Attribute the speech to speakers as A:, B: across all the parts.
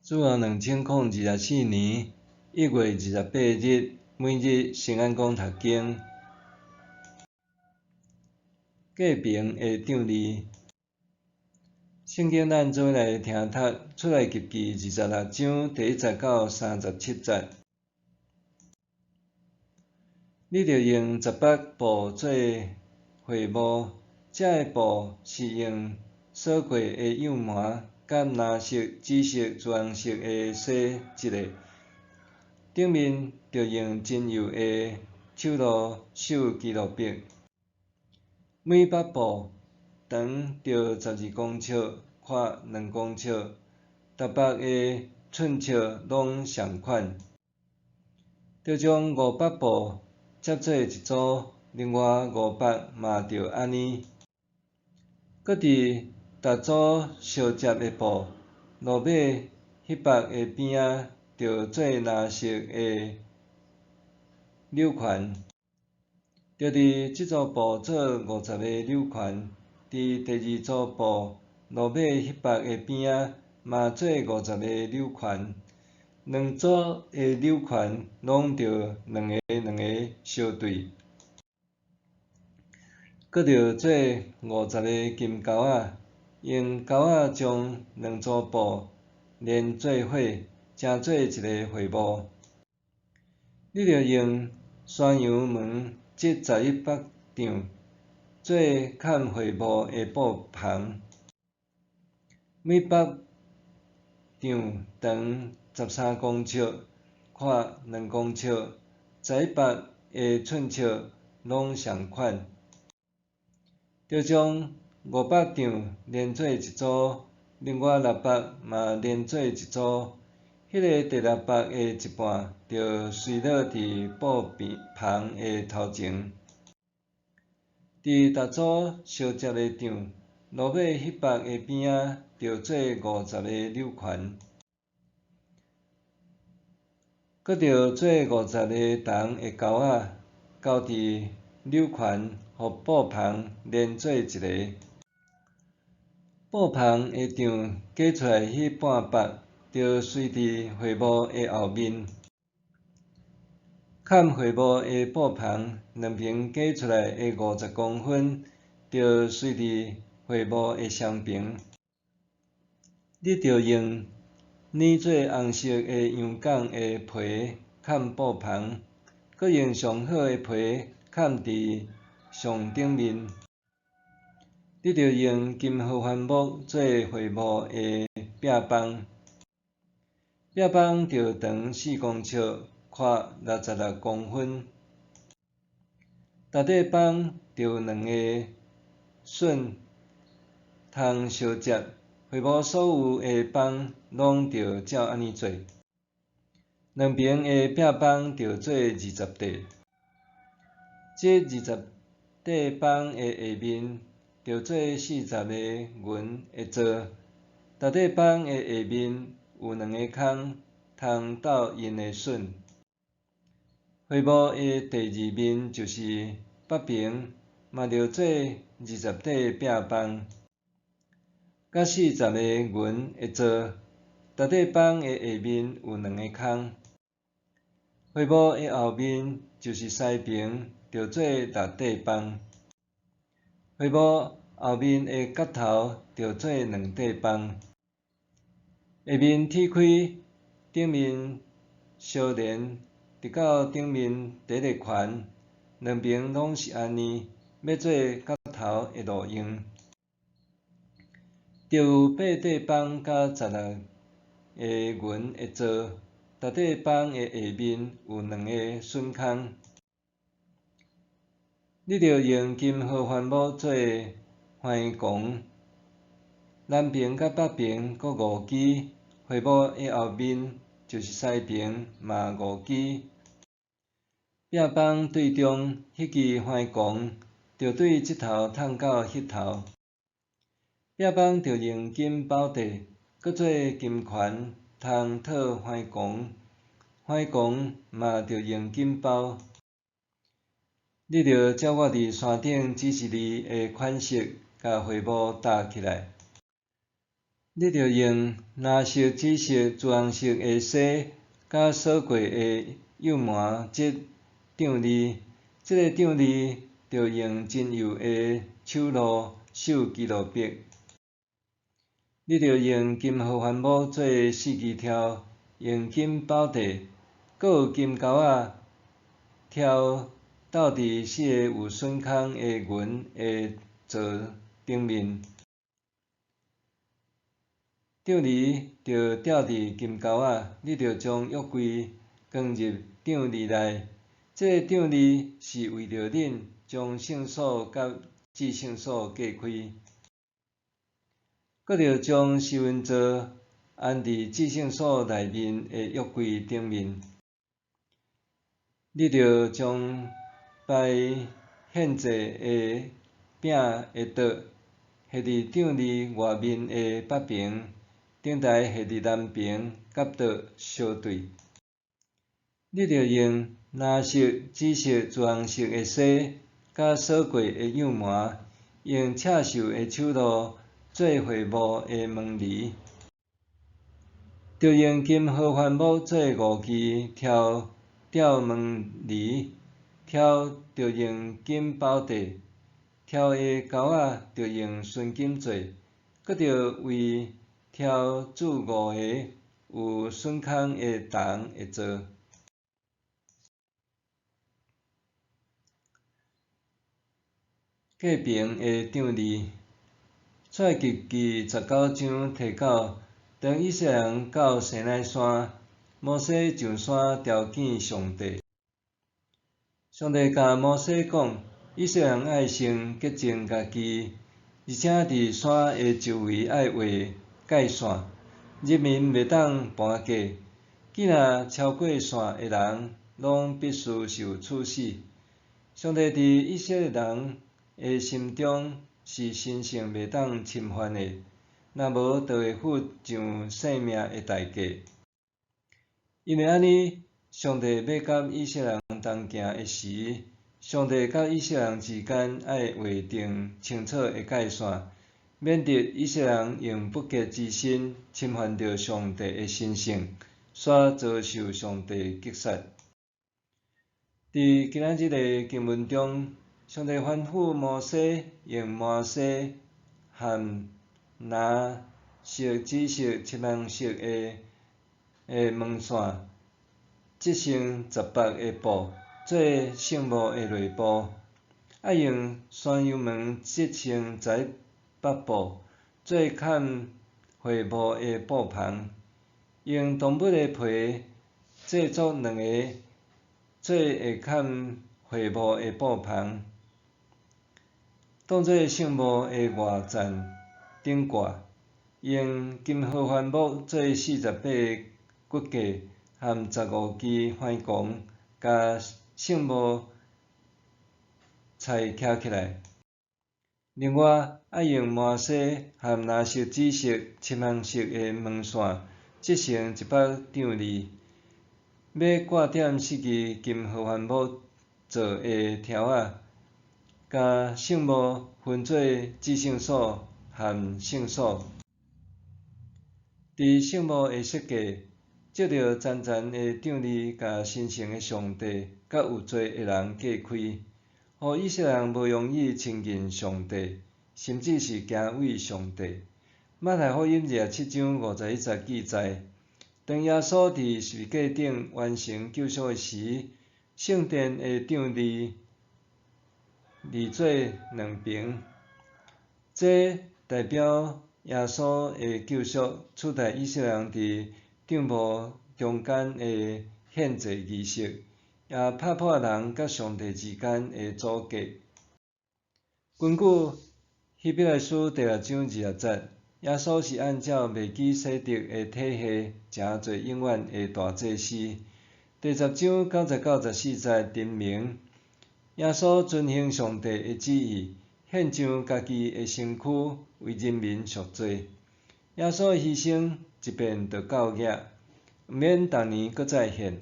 A: 主後2024年1月28日，每日聖安講讀經。過爿的帳字，聖經咱做伙來聽讀出埃及記26章第1節到37節。你著用十縛布做會幕，這个布是用洗過的羊毛，佮藍色、紫色、朱紅色的紗織的，頂面著用真幼的手路繡基路伯。每縛布長著12公尺，闊2公尺，逐縛的寸尺攏仝款。著將五縛布摺做一組，另外五縛嘛著按呢。閣佇逐組相摺的布，落尾彼縛的邊仔，著做藍色的鈕環。著佇這組布做50個鈕環，佇第二組布落尾彼縛的邊仔，嘛做50個鈕環。兩組的鈕環攏著兩个兩個相對。閣著做50個金鈎仔，用鈎仔將兩組布連做伙，成做一个會幕。你著用山羊毛織11縛帳，做崁會幕的布篷。每縛帳長13公尺，闊2公尺，11縛的寸尺攏仝款。著將五縛帳連做一組，另外六縛嘛連做一組。彼个第六縛的一半，著垂落佇布篷的頭前。佇逐組相摺的帳，落尾彼縛的邊仔，著做50個鈕環。閣著做50個銅的鈎仔，勾佇鈕環，予布篷連做一个。布篷的帳加出來彼半縛，著垂佇會幕的後面。崁會幕的布篷兩爿加出來的50公分，著垂佇會幕的雙爿。你著用染做紅色的羊犅的皮崁布篷，閣用上好的皮崁佇上頂面。你著用金合歡木做會幕的壁枋，壁枋著長4公尺，闊66公分。逐塊枋著有兩个榫通相接，會幕所有的枋攏著照按呢做。兩爿的壁枋著做20塊，這20塊枋的下面著做40个銀的座，逐塊枋的下面有兩个空，通鬥𪜶的榫。會幕的第二面就是北爿，嘛著做20塊壁枋，佮40个銀的座，逐塊枋的下面有兩个空。會幕的後面就是西爿，著做六塊枋。會幕後面的角頭著做兩塊枋，下面鐵開，頂面相連，直到頂面第一个環，兩爿攏是按呢，欲做角頭的路用。著有八塊枋佮16个銀的座，逐塊枋的下面有兩個榫空。你著用金合歡木做橫摃，南爿佮北爿各五支，會幕的後面就是西爿嘛五支。壁枋對中彼支橫摃，著對這頭迵到彼頭。壁枋著用金包地，閣做金環通套橫摃，橫摃嘛著用金包。你著照我佇山頂指示你的款式，共會幕搭起來。你著用藍色、紫色、朱紅色的紗，佮鎖過的幼縵織帳籬。這个帳籬著用真幼的手路繡基路伯。你著用金合歡木做四支柱，用金包地，閣有金鈎仔柱斗佇四个有榫孔的銀的座頂面。帳籬著吊佇金鈎仔，你著將約櫃扛入帳籬內。這个帳籬是為著恁將聖所佮至聖所隔開。閣著將施恩座安佇至聖所內面的約櫃頂面。你著將擺獻祭的餅的桌，設佇帳籬外面的北爿，頂台設佇南爿，佮桌相對。你著用藍色、紫色、朱紅色的紗，佮鎖過的幼縵，用刺繡的手路做會幕的門簾。著用金合歡木做五支柱吊門簾，柱著用金包地，柱的鈎仔著用純金做，閣著為柱鑄五个有榫孔的銅的座。隔爿的帳籬，出埃及記十九章提到，當以色列人到西奈山，摩西上山朝見上帝。上帝共摩西講，以色列人愛先潔淨家己，而且佇山的周圍愛畫界線，人民袂當盤過，既若超過線的人，攏必須受處死。上帝佇以色列人的心中是神聖袂當侵犯的，若無就會付上性命的代價。因為按呢，上帝欲佮以色列人同行的時，上帝佮以色列人之間愛劃定清楚的界線，免得以色列人用不潔之心侵犯著上帝的神聖，煞遭受上帝擊殺。佇今仔日的經文中，上帝吩咐摩西用麻紗和藍色、紫色、深紅色的毛線，織成18个布，做聖幕的內布；愛用山羊毛織成18布，做崁會幕的布篷；用動物的皮製作兩個，做會崁會幕的布篷，當做聖幕的外棧頂蓋，用金合歡木做48个骨架和15支橫摃，共聖幕裁徛起來。另外，愛用麻紗和藍色、紫色、深紅色的毛線織成一幅帳籬，欲掛點四支金合歡木做的柱仔，共聖幕分做至聖所和聖所。佇聖幕的設計，藉著層層的帳籬，共神聖的上帝佮有罪的人隔開，予以色列人無容易親近上帝，甚至是敬畏上帝。馬太福音27章51節記載，當耶穌佇十字架頂完成救贖的時，聖殿的帳籬離做兩爿，這代表耶穌的救贖取代以色列人佇帳幕中間的獻祭儀式，也拍破人佮上帝之間的阻隔。根據希伯來書第6章20節，耶穌是按照麥基洗德的體系，成做永遠的大祭司。第10章9節到14節陳明，耶穌遵行上帝的旨意，獻上家己的身軀為人民贖罪。耶穌的犧牲一遍就夠額，毋免逐年閣再獻，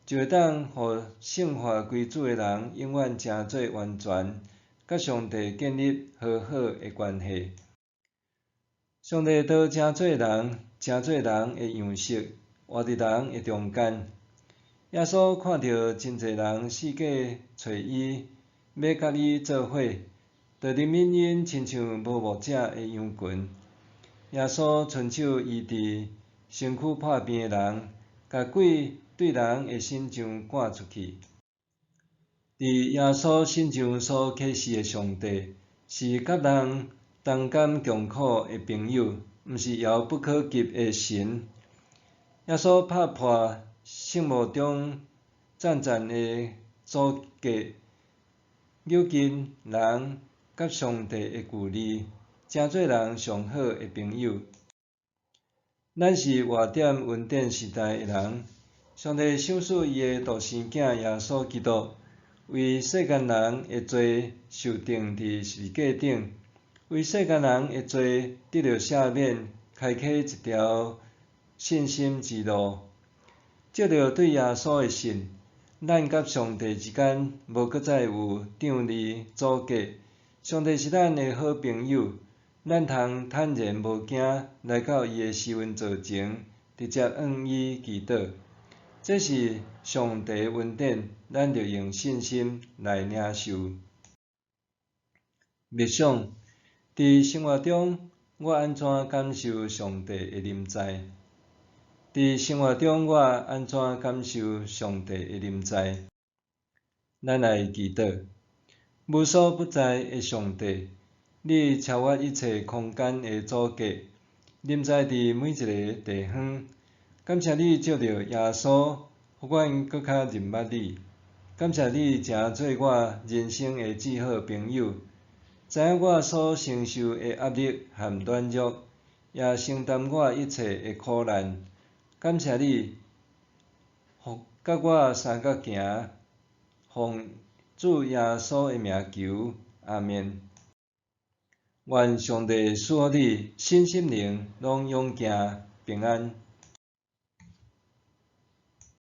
A: 就會當予聖化歸主的人永遠成做完全，佮上帝建立和好的關係。上帝道成做人，成做人的樣式，活佇人的中間。耶穌看著真濟人四界揣伊，欲佮伊做伙，就憐憫𪜶親像無牧者的羊群。耶穌伸手醫治身軀破病的人，共鬼對人的身上趕出去。佇耶穌身上所啟示的上帝，是佮人同甘共苦的朋友，毋是遙不可及的神。耶穌拍破聖幕中層層的阻隔，扭近人佮上帝的距離，成做人上好的朋友。咱是活佇恩典時代的人，上帝賞賜伊的獨生囝耶穌基督，為世間人的罪受釘佇十字架頂，為世間人的罪得著赦免，開啟一條信心之路。藉著對耶穌的信，咱佮上帝之間無閣再有障礙阻隔。上帝是咱的好朋友，咱通坦然無驚來到伊的施恩座前，直接向伊祈禱。這是上帝的恩典，咱著用信心來領受。默想，佇生活中，我按怎感受上帝的臨在？佇生活中，我按怎感受上帝的臨在？咱來祈禱。無所不在的上帝，你超越一切空間的阻隔，臨在佇每一个地方。感謝你藉著耶穌，予阮閣較認捌你。感謝你成做我人生的至好朋友，知影我所承受的壓力和軟弱，也承擔我一切的苦難。感謝你，予佮我相佮行，奉主耶穌的名求，阿們。願上帝賜予你身心靈攏勇健平安。